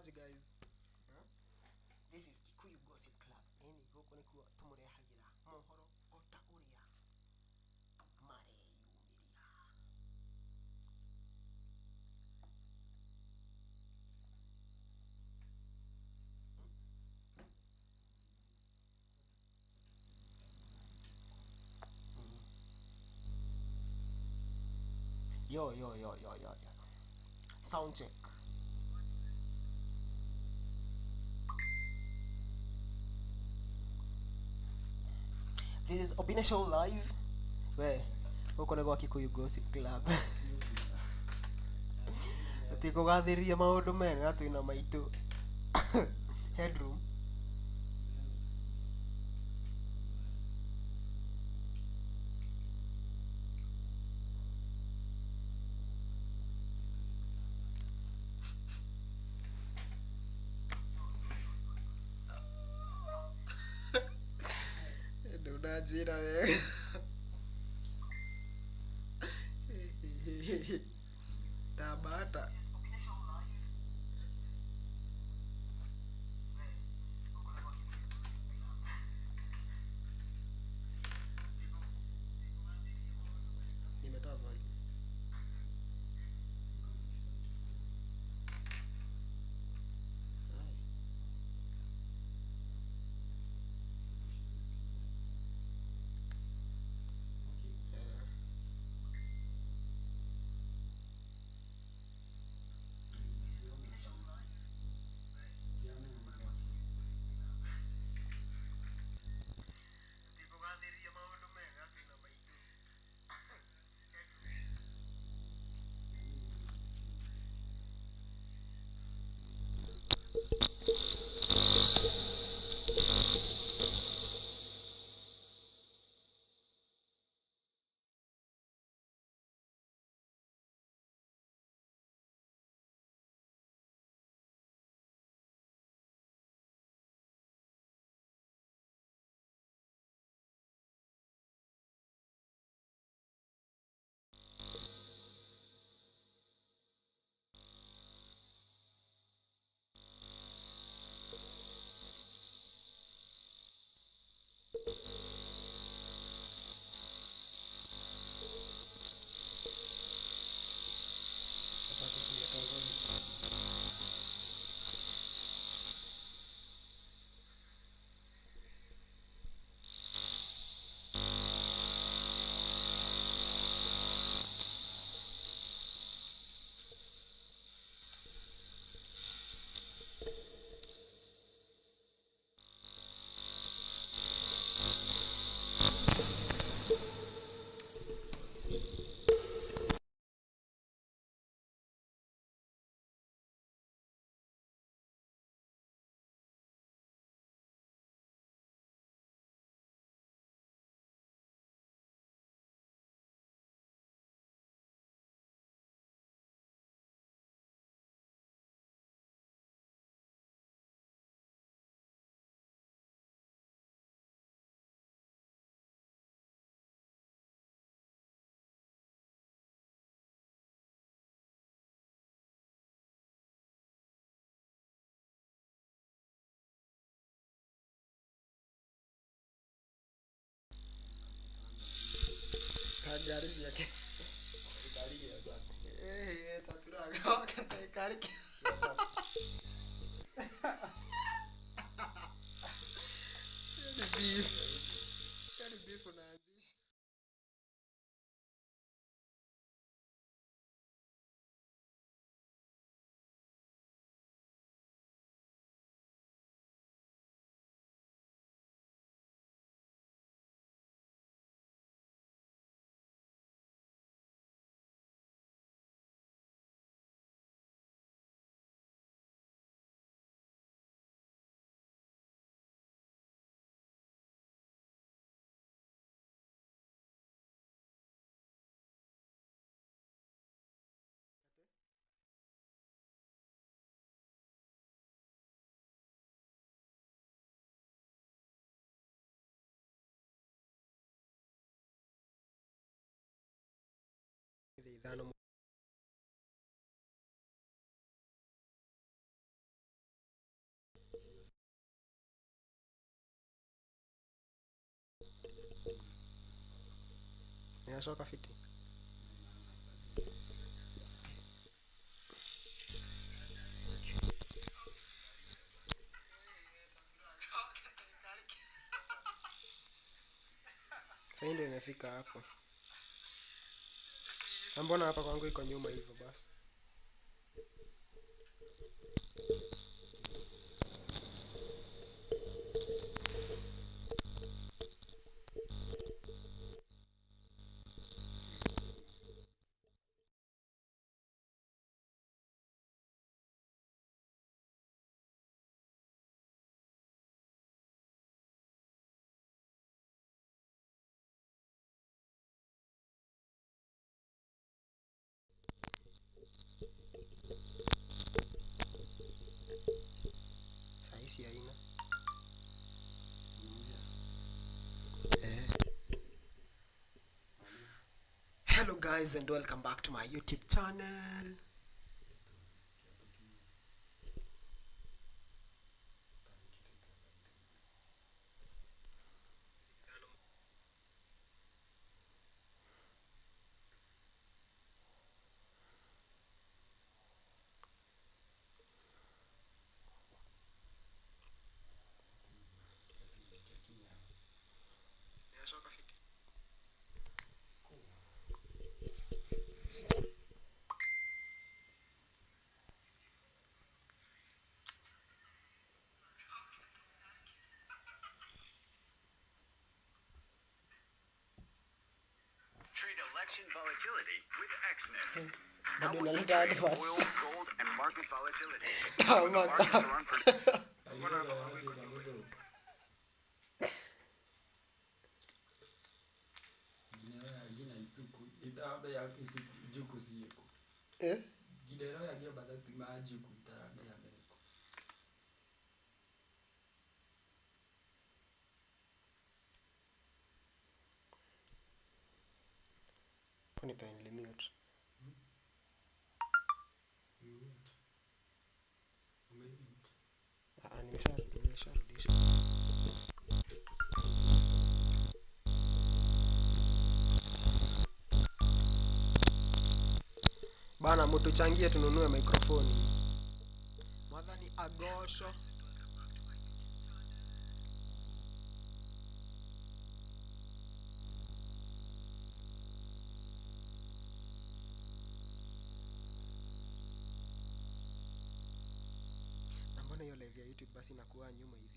Kwaje guys? Huh? This is Kikuyu Gossip Club. Eni gũkũ nĩkuo tũmũrehagĩra mohoro o ta ũrĩa mareyumĩria. Yo yo yo yo yo yo. Sound check. This is Obina Show Live. We, gũkũ nĩ gwa Kikuyu Gossip Club. Tũtikũgathĩrĩria maũndũ mene na twĩna maitũ. Headroom. Ndũnanjĩra wega. Tabata. Nimetoa volume. Hai. Sasa sisi tumetoa volume. Ta ngari ciake. Taturaga kari. Ni beef. Yaani beef unaanzisha. Thaa ithano. Inashoka fiti. Sasa ndio imefika hapo. Na mbona hapa kwangu iko nyuma hivyo basi? Saisi haina. Hello guys and welcome back to my YouTube channel. Trade election volatility with Exness. How Bado would you inaleta trade advert. oil, gold, and market volatility Oh when the my markets God. are unpredictable? Eh? Hapo ni penye nilimute. Ah, nimesharudisha. Bana, mtuchangie tununue mikrofoni. Mwadhani agosho. Na mbona hiyo live ya YouTube basi inakuwa nyuma hivi?